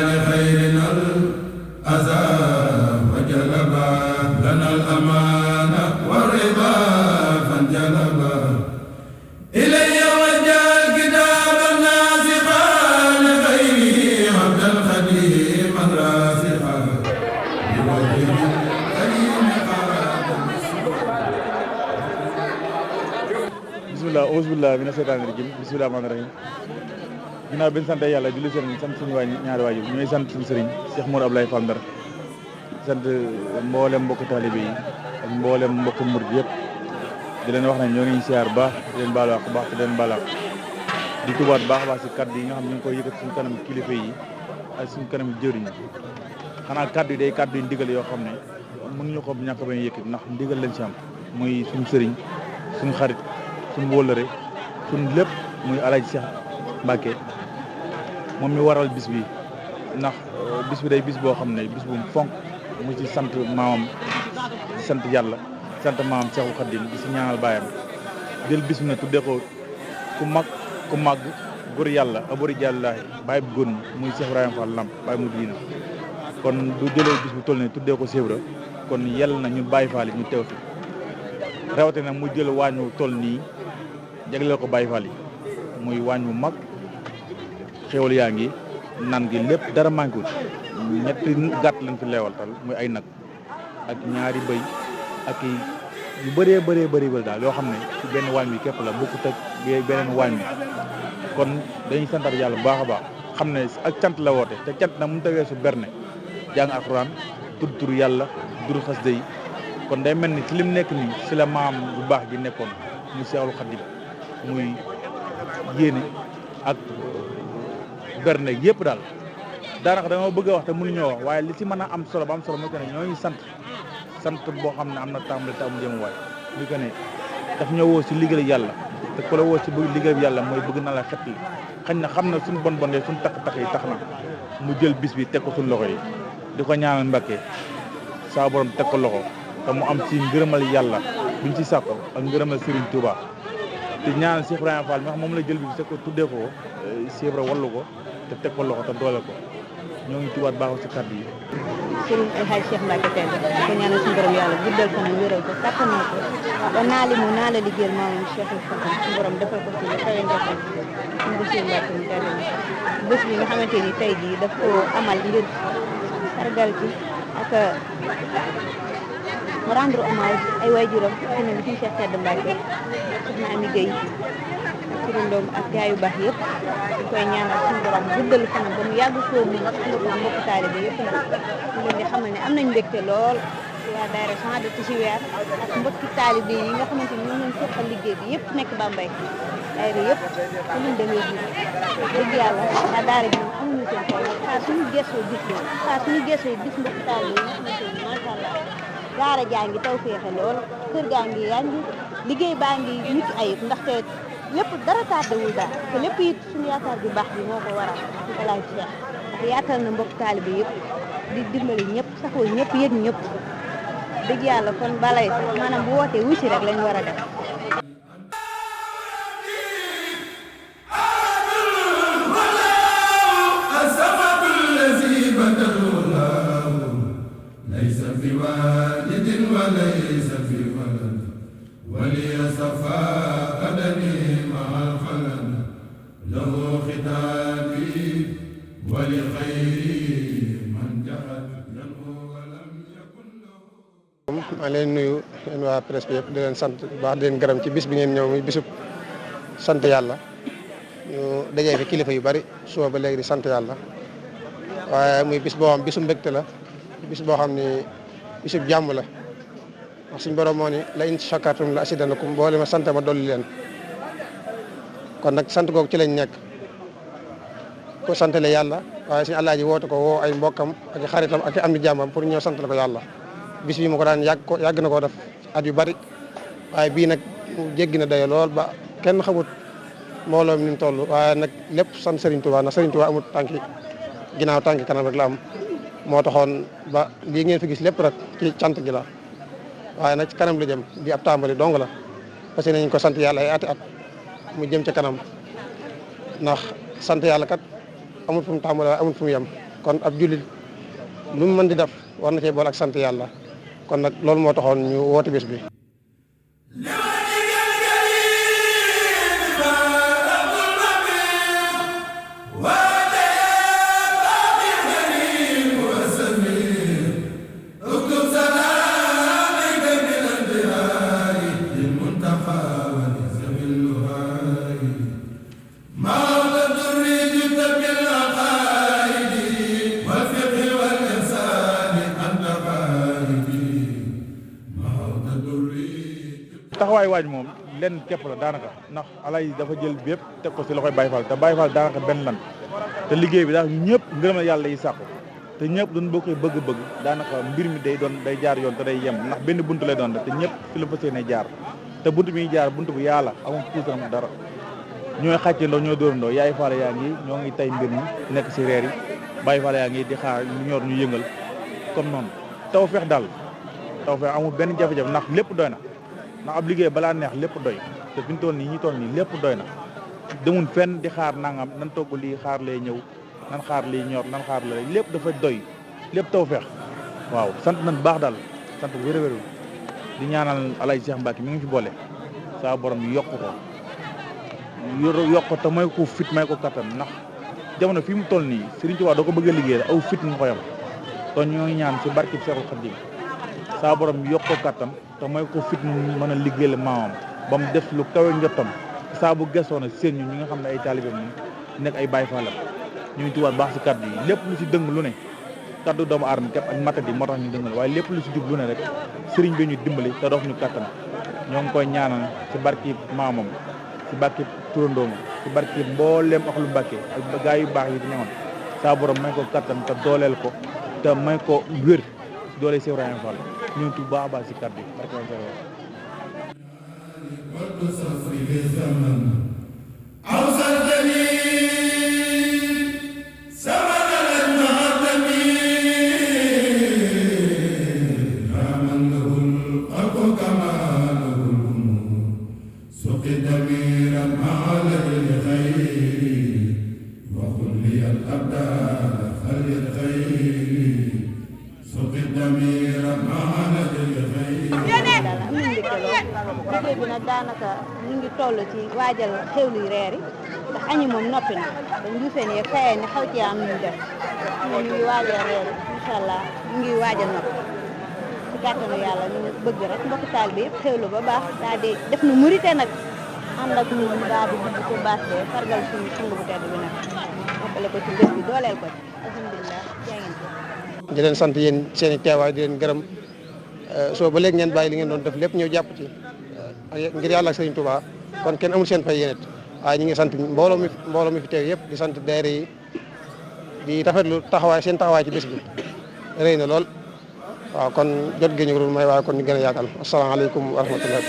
لخيرنا الأذى وجلب لنا الأمان والرضا فانجلب إلي وجه الكتاب الناسخا لخيره عبدا خديما راسخا بوجه الكريم bismillah auzubillah mina seytaani rajim bismillah rahmaani rahim ginnaaw bi ñu sant yàlla julli sëriñ sant suñu ñaari waajur ñooy sant suñu sëriñ Cheikh Modou Abdoulaye Fall Ndar sant mboolem mbokk taalibe yi ak mboolem mbokk murid yëpp di leen wax ne ñoo ngi siyaar baax di leen baal wax baax di leen baal wax di tubaat baax a baax si kaddu yi nga xam ne ñu ngi koy yëkkat suñu kanam kilifa yi ak suñu kanam jëriñ xanaa kaddu yi day kaddu yi ndigal yoo xam ne mënuñu ko ñàkk bañ yëkkat ndax ndigal lañ si am muy suñu sëriñ suñu xarit suñu wóllëre suñu lépp muy Alaaji Cheikh Mbacke moom mi waral bis bi ndax bis bi day bis boo xam ne bis bu fonk mu ci sant maamam di sant yàlla di sant maamam Cheikhul Khadim di si ñaanal baayam jël bis bi ne tuddee ko ku màgg góor yàlla abori jàllaahi baay bu góor ñi muy Cheikh Ibrahima Fall Lamp baay mu diina kon du jëlee bis bu toll ne tuddee ko Sébra kon yàlla na ñun Baay Faal yi ñu teew fi rawatina mu jël waañ wu toll nii jagleel ko Baay Faal yi muy waañ wu mag xéwal yaa ngi nan gi lépp dara manqué wut ñetti gàtt lañ fi leewaltal muy ay nag ak ñaari bëy ak yu bëree bëri daal yoo xam ne ci benn waañ bi képp la bokkut ak beneen waañ bi kon dañuy santat yàlla bu baax a baax xam ne ak cant la woote te cant nag mu tawee su berne jàng alxuraan tudd tur yàlla dur xasida yi kon day mel ni ci lim nekk nii si la maam bu baax gi nekkoon mu Seexul Xadim muy yéene ak berne yëpp daal daanaka dama bëgg a wax te mënuñoo wax waaye li ci mën a am solo ba am solo mooy que ne ñooñu sant boo xam ne am na tàmbali te amul jëm waay muy que ne daf ñoo woo si liggéey yàlla te ku la woo si bëgg liggéey yàlla mooy bëgg na la xetli xañ na xam na suñu bon de suñu takk-takk yi tax na mu jël bis bi teg ko suñu loxo yi di ko ñaanal Mbàkke saa borom teg ko loxo te mu am ci ngërëmal yàlla buñ ci sàkko ak ngërëmal Serigne Touba te ñaanal Cheikh Ibrahima Fall mi nga xam moom la jël bi teg ko tuddee ko Cheikh Ibra wallu ko te teg ko loxo te doole ko ñoo ngi tubaat baaxul ci kàddu yi. Serigne El Hadj Cheikh Mbacke tey ko ñaanal suñu borom yàlla guddal ko mu wéral ko kattanal ko ba naa la liggéeyal maamam Cheikhul Khadim suñu borom defal ko ci lu kawe njortam suñu Bassirou Mbacke mu tedd bés bi nga xamante ni tey jii daf ko amal ngir sargal ci ak mu rendre hommage ay waajuram ci ne suñu Cheikh Tedd Mbacke soxna Ami Gueye ak turandoom ak gaa yu baax yëpp di koy ñaanal suñu borom guddal fanam ba mu yàgg koo mu nga ko mbokk taalibe yëpp nag ñu leen di xamal ne am nañ mbégte lool waa daayira Champs de Tichéwer ak mbokki taalibe yi nga xamante ni ñoom lañ seqal liggéey bi yëpp nekk Bambey daayira yëpp su ñu demee ji dëgg yàlla waa daara bi amuñu seen tool saa suñu gëstoo gis leen saa suñu gëstoo gis mbokki taalibe yi nga xamante ni macha allah daara jaa ngi taw féexe lool kër gaa ngi yaa ngi liggéey baa ngi mucc ayib ndaxte lépp dara tardewul daal te lépp it suñu yaakaar bu baax bi moo ko waral ci Alaaji Cheikh ndax yaatal na mbokk taalibe yëpp di dimbali ñëpp saxoo ñëpp yëg ñëpp dëgg yàlla kon balay maanaam bu wootee wusi rek lañ war a def. وليس في ولد ولي صفا أدني مع الخلد له ختابي ولخيري من جحد ينمو ولم يكن له. maa leen nuyu yéen waa presse bi yëpp di leen sant baax di leen gërëm ci bis bi ngeen ñëw muy bisub sant yàlla ñu dajee fi kilifa yu bari suba ba léegi di sant yàlla waaye muy bis boo xam bisu mbégte la bis boo xam ni bisub jàmm la. wax suñu borom moo ni la in shakartum la asidanakum boole ma sant ma dolli leen kon nag sant googu ci lañ nekk ko santale yàlla waaye suñu Alaaji woote ko woo ay mbokkam ak xaritam ak am di jàmmam pour ñëw santale ko yàlla bis bi mu ko daan yàgg na koo def at yu bari waaye bii nag jéggi na dayo lool ba kenn xamut mbooloo mi ni mu toll waaye nag lépp sant Serigne Touba ndax Serigne Touba amut tànki ginnaaw tànki kanam rek la am moo taxoon ba lii ngeen fi gis lépp rek ci cant gi la waaye nag ci kanam la jëm di ab tàmbali dong la parce que nañ ko sant yàlla ay ati at mu jëm ca kanam ndax sant yàlla kat amul fu mu tàmbali waaye amul fu mu yem kon ab jullit lu mu mën di def war na cee boole ak sant yàlla kon nag loolu moo taxoon ñu woote bis bi. taxawaay waaj moom lenn képp la daanaka ndax alay dafa jël bépp teg ko si loxoy Baye Fall te Baye Fall daanaka benn lan te liggéey bi daal ñëpp ngërëmal yàlla yi sàkku te ñëpp duñ bokkee bëgg-bëgg daanaka mbir mi day jaar yoon te day yem ndax benn buntu lay doon rek te ñëpp fi la fas yéene jaar te buntu bi ñuy jaar buntu bu yàlla amul puusaram dara ñooy xàccandoo ñooy dóorandoo yaay Fall yaa ngi ñoo ngi tay mbir mi nekk si reer yi Baye Fall yaa ngi di xaar ñu ñor ñu yëngal comme noonu taw feex daal taw feex amul benn jafe-jafe ndax lépp doy na ndax ab liggéey balaa neex lépp doy te fi ñu toll nii ñi toll nii lépp doy na demun fenn di xaar nangam nan togg lii xaar lay ñëw nan xaar lii ñor nan xaar lay lépp dafa doy lépp taw feex waaw sant nañ baax daal sant bu wér-wér di ñaanal Alaaji Cheikh Mbacke mi ngi fi boole saa borom yokk ko te may ko fit may ko kattan ndax jamono fi mu toll nii Serigne Touba doo ko bëgg a liggéey aw fit nga ko yam kon ñoo ngi ñaan ci barkib Seexul Xadiim saa borom yokk ko kattan te may ko fit mu mën a liggéeyal maamam ba mu def lu kawe njottam saa bu gesoon a seen ñi nga xam ne ay taalibe moom nekk ay Baay Fallam ñu ngi tubaat baax si kàddu yi lépp lu si dëng lu ne kàddu doomu aadama képp ak matadi moo tax ñu dëngal waaye lépp lu si jub lu ne rek sëriñ bi ñu dimbali te doof ñu kattan ñoo ngi koy ñaanal si barki maamam si barki turandoom si barki mbooleem ak lu Mbàkke ak gaa yu baax yi di ñëwoon saa borom may ko kattan te dooleel ko te may ko wér si doole Cheikh Ibrahima Fall ñu ngi tudd baax a baax si kàddu yi barki liggéey bi nag daanaka ñu ngi toll ci waajal xewlu reer yi ndax añi moom noppi na dañ giseen yeeg fayee ni xaw ci am ñu def ñu ngi waajal reer yi incha allah ñu ngi waajal noppi ci kàttanu yàlla ñu bëgg rek mbokk taal bi yëpp xewlu ba baax daal di def nu murite nag ànd ak ñun daal di dugg ci baas bee sargal suñu sang bu tedd bi nag moppale ko ci bés bi dooleel ko ci alhamdulilah jaa ngeen jëf di leen sant yéen seen i teewaay di leen gërëm soo ba léegi ngeen bàyyi li ngeen doon def lépp ñëw jàpp ci ngir yàlla ak Serigne Touba kon kenn amul seen fay yéen it waaye ñu ngi sant mbooloo mi fi teew yëpp di sant daayira yi di rafetlu seen taxawaay ci bés bi rëy na lool waaw kon jot gi ñu ko may waaye kon ñu gën a yaatal asalaamaaleykum wa rahmatullahi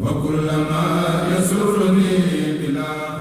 وكلما يسرني بلا